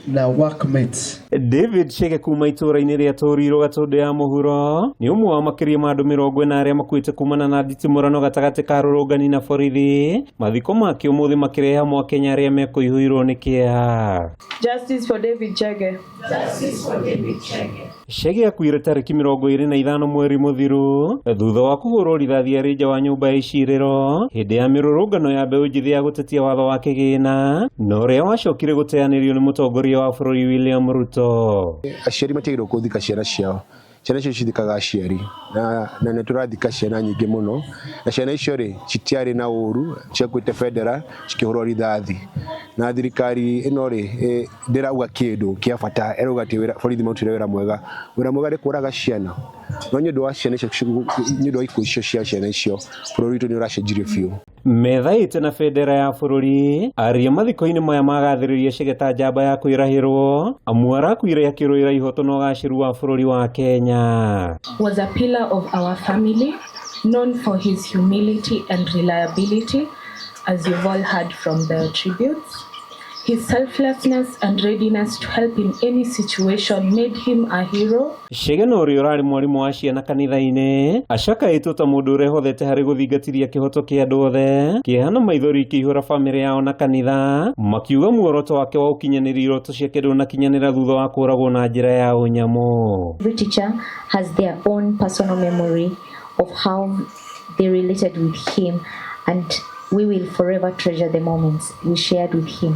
Na workmates. David Chege kuma itũũra-inĩ rĩa Tũrirũ Gatũndũ ya mũhuro nĩ ũmwe wa makĩria ma andũ 40 arĩa makuĩte kumana na nditimũrano gatagatĩ ka arũrũngani na borithi. Mathiko make ũmũthĩ makĩrehe hamwe Akenya arĩa mekũihũirwo nĩ kĩeha. Justice for David Chege. Chege akuire tarĩki 25 mweri mũthiru thutha wa kũhũrwo rithathi arĩ nja wa nyũmba ya icirĩro hĩndĩ ya mĩrũrũngano ya mbeũ njĩthĩ ya gũtetia watho wa kĩgĩna, na ũrĩa wacokire gũteanĩrio nĩ mũtongoria wa bũrũri William Ruto. Aciari matiagĩrĩirwo kũthika ciana ciao, ciana icio cithikaga aciari, na nĩ tũrathika ciana nyingĩ mũno, na ciana icio rĩ citiarĩ na ũru, ciakuĩte bendera cikĩhũrwo rithathi, na thirikari ĩno rĩ ndĩrauga kĩndũ kĩa bata, ĩrauga atĩ borithi marutire wĩra mwega, wĩra mwega nĩ kũraga ciana, no nĩ ũndũ wa ciana icio, nĩ ũndũ wa ikuũ icio cia ciana icio, bũrũri witũ nĩ ũracenjirie biũ. Methaĩte na bendera ya bũrũri aria mathiko-inĩ maya magathĩrĩria Chege ta njamba ya kwĩrahĩrwo, amu arakuire akĩrũĩra ihoto na ũgacĩru wa bũrũri wa Kenya. Was a pillar of our family, known for his humility and reliability, as you've all heard from the tributes. His selflessness and readiness to help in any situation made him a hero. Chege na ũrĩa ũrarĩ mwarimũ wa ciana kanitha-inĩ acakaĩtwo ta mũndũ ũrĩa ũhethete harĩ gũthingatithia kĩhoto kĩa andũ othe. Kĩeha na maithori ikĩihũra bamĩrĩ yao na kanitha, makiuga muoroto wake wa ũkinyanĩria iroto ciake ndũnakinyanĩra thutha wa kũragwo na njĩra ya ũnyamũ. Every teacher has their own personal memory of how they related with him, and we will forever treasure the moments we shared with him.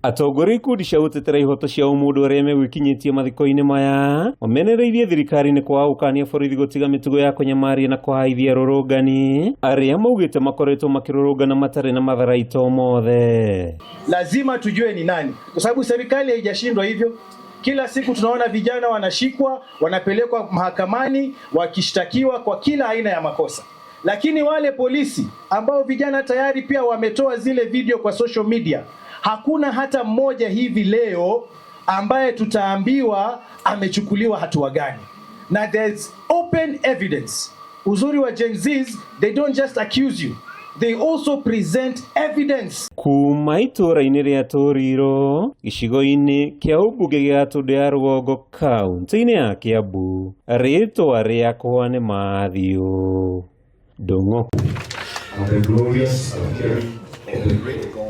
Atongoria ikundi cia gũtetera ihoto cia ũmũndũ arĩa megwĩkinyĩtie mathiko-inĩ maya mamenereirie thirikari nĩ kwaga gũkania borithi gũtiga mĩtugo ya kũnyamaria na kũhaithia arũrũngani arĩa maugĩte makoretwo makĩrũrũngana matarĩ na matharaita mothe. Lazima tujue ni nani, kwa sababu serikali haijashindwa hivyo. Kila siku tunaona vijana wanashikwa, wanapelekwa mahakamani wakishtakiwa kwa kila aina ya makosa, lakini wale polisi ambao vijana tayari pia wametoa zile video kwa social media, hakuna hata mmoja hivi leo ambaye tutaambiwa amechukuliwa hatua gani, na there's open evidence. Uzuri wa Gen Zs, they don't just accuse you, they also present evidence. Kuma itũũra-inĩ rĩa Tũrirũ gĩcigo-inĩ kĩa ũmbunge gĩa Gatũndũ ya Rũgongo, kaunti-inĩ ya Kiambu, rĩtwa rĩakwa nĩ Matthew Ndung'u. On the glorious appearing of the great God.